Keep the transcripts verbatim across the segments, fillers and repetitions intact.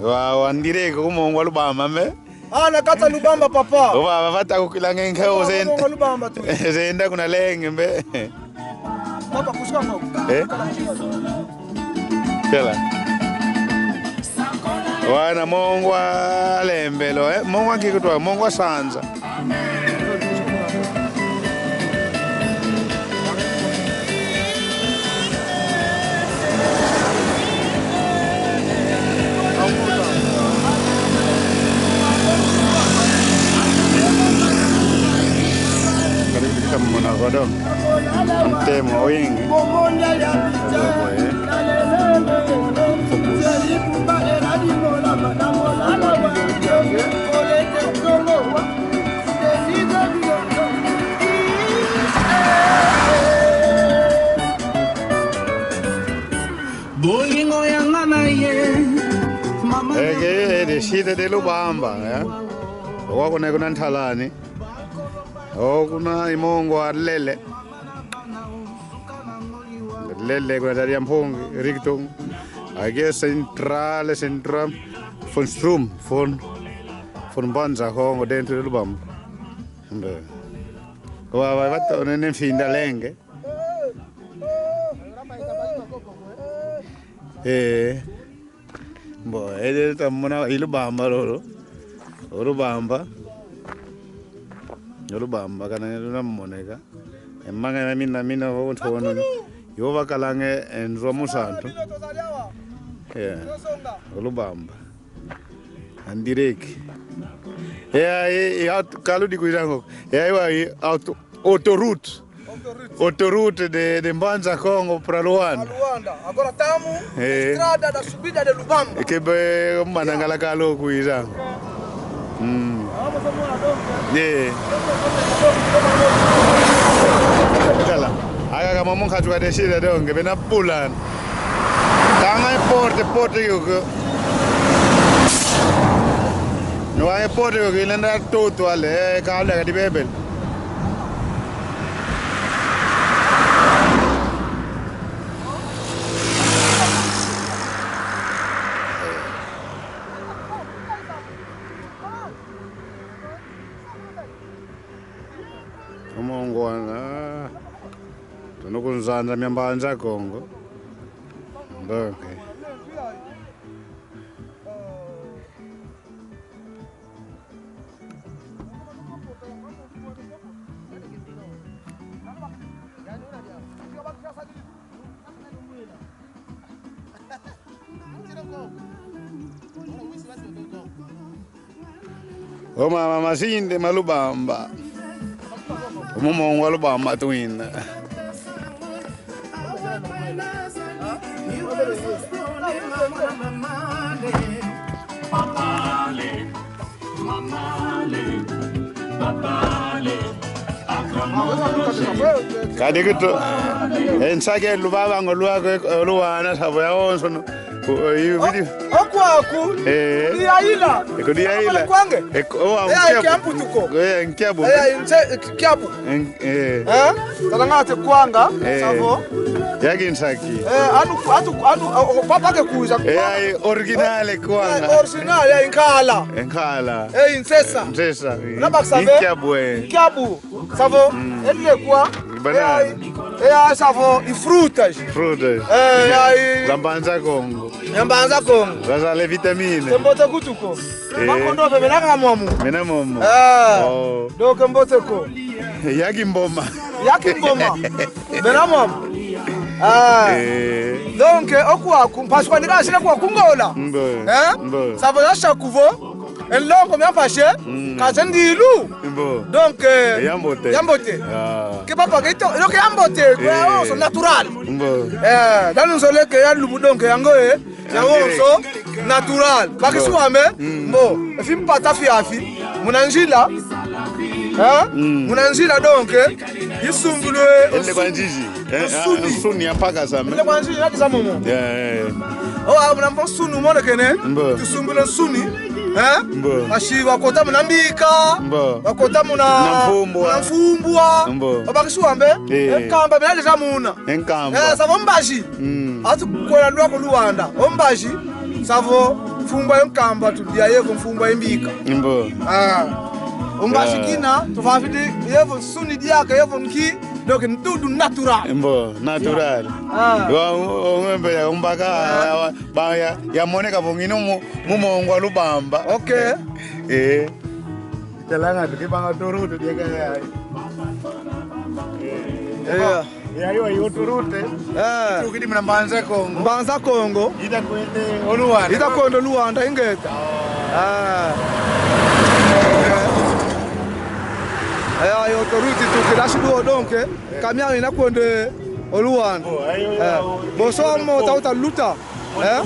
Wa, wa ndireke ku mongo wa Lubamba mbe. Ah, na kati a Lubamba, papa. Oba, ba, bata kukila nge nka. Papa, zen-, ku mongo wa Lubamba tu. Zenda kuna lenge mbe. Papa, kusuka mo. Eh? Tela. Wana mongo wa lembelo, eh? Mongo wa nki kutwa, mongo wa sanza. Kadi kutikita muna kodo. Ntemo wingi. Bolingo ya nga na ye, mama. Eke, e descida de Lubamba, eh? Wa kuna, kuna ntalani. O kuna i mongo wa Lele. Lele kuna tadi ya Mpungi, Richtung. Aqui é central, é central. Von Strum, von, von Mbanza Kongo, dentro de Lubamba. Mbe. Kwa, wa, wa, to, ne, ne mfinda lenge. Eh. Mbo, ede tamona i Lubamba lolo. O Lubamba. O Lubamba kana luna moneka. E manga na mina, mina vo ntono. Yo vakalanga e nzo musantu. Eh. O Lubamba. Andireki. E, e, e, aut-, kalu di kuizango. E, e, wa, e, auto-, autoroute. Autoroute de, de Mbanza Kongo pra Luanda. Pra Luanda. Agora tamo na estrada da subida de Lubamba. Kebe Manangala kalo kuiza. Mm. Ye. Kala. Aka kama munka tuka descida donge, bena pulan. Kanga e porte, porte yuko. No, e porte yuko, inenda tutu ale, e, kala ka di bebel. Omongo wana, tunu kunzanza mia Mbanza Kongo. Donc. O mama, masinde ma Lubamba. Mu mongo wa Lubamba twina. Kadi kutu, e nsaki lubaba ngo lwako, e, luwana savo yawonso no. O, o, i, widi. Okwaku. Eh. Kudi yaila. E, kudi yaila. Kwange. E, o, wa, eh, nkiabu. Nkiabu tuko. Eh, nkiabu. Eh, nse-, nkiabu. En-, eh. Eh? Tala nga te kwanga, eh, savo. Yaki nsaki. Eh, anu, atu, anu, o, o, papa ke kuiza. Eh, kwanga. Ai, original kwanga. Eh, original, ya, nkala. Nkala. Eh, nsesa. Nsesa. Nabakisa be. Nkiabu, eh. Nkiabu. Savo, mm, ele kwa. Banana. Eh, ai, eh, ai, savo, i frutas. Frutas. Eh, ai. Za Mbanza Kongo. Ya Mbanza Kongo. Zazale vitamine. Ke mbote kutu ko. Eh. Makondo pe mena ka momo. Mena momo. Ah. Oh. Donc mbote ko. Yaki mboma. Yaki mboma. Mena momo. Ah. Eh. Donc, eh, okwaku, mpasi kwandi kasila kwa ku Ngola. Mbo. Eh? Mbo. Savo ya shakuvo. E nlongo mia mpasi. Mm. Kaze ndilu. Mbo. Donc, eh, ya mbote. Ya mbote. Ah. Ke papa ke ito, donc ya mbote, eh, yawonso natural. Mbo. Eh, danu nzoleke ya lubu, donc yango, eh, yawonso natural. Bakisi wame, mm, mbo, e fi mpata fiafi, muna nzila, eh? Mm. Muna nzila, donc, eh, isungulwe. Ende kwa nzizi. Eh, nsuni. Ah, nsuni ya mpaka zame. Ende kwa nzizi, yaki za momo. Yeah, yeah, yeah. Oh, ah, muna mpo nsuni, monekene. Mbo. Tusungule nsuni. Eh? Mbo. Basi wakota muna mbika. Mbo. Wakota muna, muna mfumbwa. Muna mfumbwa. Mbo. Obakisi wambe. Eh. E nkamba, mena leza muna. E nkamba. Eh, savo mbazi. Mm. Atu kwela lwa ku Luanda. O mbazi. Savo. Mfumbwa yo nkamba tudia yevo mfumbwa ye mbika. Mbo. Ah. Ungashikina, tufafiti yevo nsuni diaka, yevo nki, donc tudo natural. Mbo, natural. Ah. Wa, wa, wa, mbele ya umbaka, ah, ya, wa, ba, ya, yamoneka vo ngina mu, mu mongo wa Lubamba. Ok. Eh. Talanga tukibanga turutu diaka ya. Eh. Ya, yo, yo turutu. Eh. Tukidi muna Mbanza Kongo. Mbanza Kongo. Ita kwende o Luanda. Ita kwende o Luanda, ingeta. Ah. Eh, yo turutu tukidi ashidu o donke. Camião ina kwende o Luanda. Oh, ayo, eh, ayo. Boso mo tauta luta. Eh?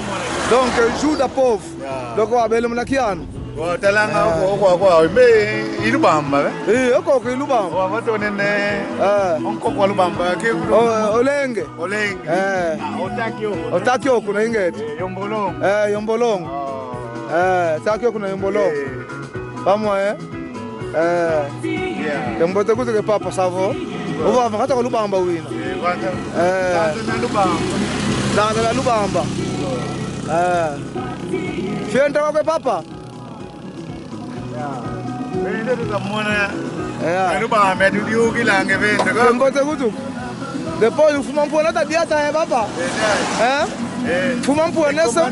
Donc, Juda povo. Ya. Donc, wabele muna kiana. Wa talanga, eh, kwa, kwa, kwa, mbe i Lubamba, eh? Eh, oko ku i Lubamba. Wa, watonene. Eh. Onko kwa Lubamba, ke ku. O, Olenge. Olenge. Eh. Ah, otaki oko. Otaki oko na ingeta. Eh, Yombolongo. Eh, Yombolongo. Oh. Eh, taki oko na Yombolongo. Eh. Vamos, eh? Eh. Yeah. Ke mbote kutu ke papa, savo. Uva, vava kata kwa Lubamba wina. Eh, vanda. Eh. Tata na Lubamba. Tata na Lubamba. Eh. Fienta kwa ke papa? Yeah. Vende tutamona. Yeah. Na Lubamba, tudiukilange vende. Ke mbote kutu. Depois, fuma mpona ta diata, eh, papa? Eh, eh. Eh? Eh. Fuma mpona, eh, essa,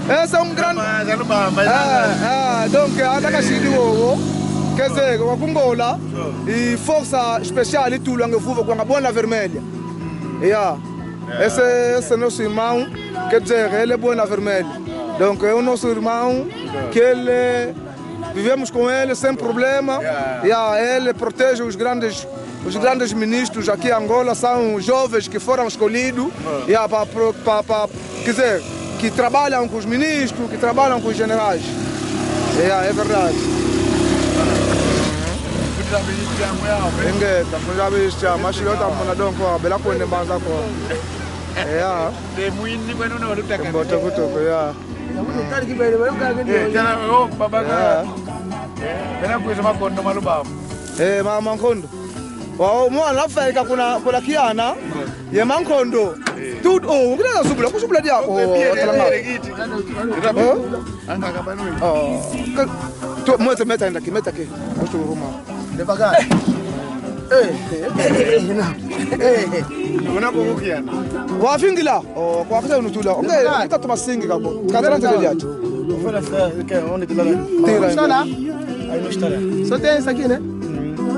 essa é um grande. Lubamba, Lubamba, eh, eh, donc, ata kashidi wowo. Quer dizer, wa ku Ngola, e força especial, e tudo, anga vuva, kwanga Boina Vermelha. Yeah. Esse, esse é nosso irmão, quer dizer, ele é Boina Vermelha. Donc, é o nosso irmão, que ele Vivemos com ele sem problema. Yeah. Yeah, ele protege os grandes, os grandes ministros aqui em Angola, são jovens que foram escolhidos, yeah, para, para, para, quer dizer, que trabalham com os ministros, que trabalham com os generais. Yeah, é verdade. Ingeta, kuzabe ishi, mas eu tava na donko, bela kwende Mbanza Kongo. Yeah. Mbote kutuku, yeah. Eh, tala, oh, baba. Yeah. Eh, bena kwiza makondo ma Lubamba. Eh, ma, makondo. Wa, o, mwana afika kuna, kuna kiana. Ye makondo. Eh. Tu, oh, ukina na subula, kusubula dia. Oh, talanga. Eh? Anga kabano. Oh. Ka, tu, mwete meta enda ki, meta ki. Kutu ruma. Ndebaga. Eh, eh, eh, eh, na. Eh, eh. Una kukukia. Wavingila. Oh, kwa kisa unutula. Onge, kita tuma singi kako. Katala ntele liati. Ufala sa, ke, onde tila. Tira. Sana? Ai, no sana. So ten sakine?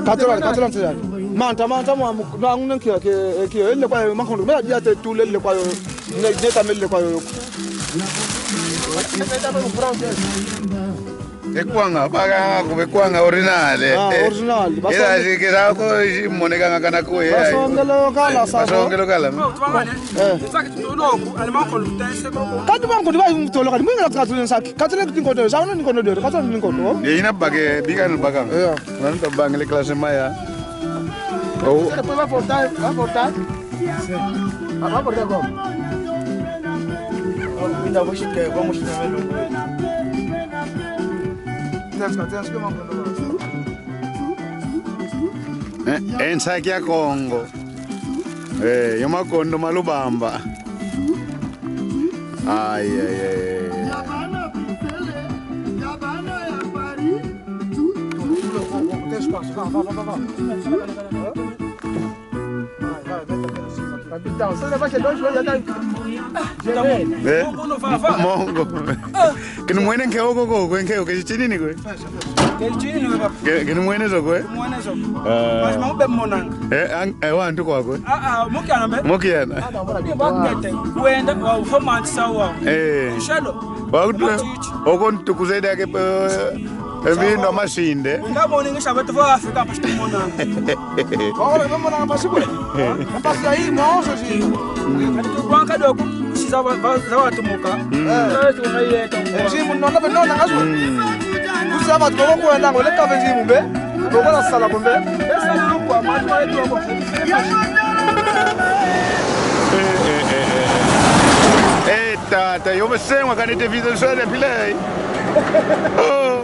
Katala, katala ntele. Manta, manta, mwa, mwa, ngune kia, ke, ke, ele kwa, makondo. Mela dia te tule ele kwa yo. Ne, ne tamele kwa yo. Ekwanga, baga, kubekwanga original, eh. Ah, original. Ela zikira ko, monekanga kana ko, eh. Basongelo kala, savo. Basongelo kala. Eh. Kati banko diba mtolo kati, mwinga kati nsaki. Kati le tinkoto, sa uno ninkoto dere, kati ninkoto. Ye ina bake, bika no baka. Eh. Wana tabangile classe maya. Oh. Sasa kwa portal, kwa portal. Ah, va portar como? Ainda vou chique, vamos chique. Tens que, tens que, vamos. Eh, ensaki ya Kongo. Eh, yo makondo ma Lubamba. Ai, ai, ai, ai. Capitão, você leva dois, já tá. Eh? Mongo. Kinumwene nkeo koko, kwe nkeo, ke chinini kwe? Ke chinini kwe, papa. Ke, kinumwene zo kwe? Kinumwene zo. Ah. Mas mamu be monanga. Eh, ang, eh, wantu kwa kwe? Ah, ah, mukiana be. Mukiana. Bakete, wenda, wa, ufomanti sawa. Eh. Shelo. Wakutu, okon tukuzede ake pe, evindo amasinde. Nga moni ngisha betu vo Afrika mpasi tumona. Wala bamona mpasi kwe. Mpasi ya hii mwaoso si. Kati tukwanga doku, si za wa, za watumuka. Mm. Eh, tumayeta. Eh, si munona be nona ngaso. Mm. Kusi aba tuko kwenda ngole kave nzimu mbe. Tuko la sala kumbe. Esa lukwa, matu wa etu wako. Eh, eh, eh, eh. Eh, tata, yo mesengwa kanete visual de play. Oh.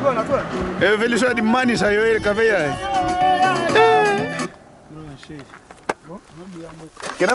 Tuona, tuona. Eh, visual de mani sa yo ele kaveya. Eh. Kena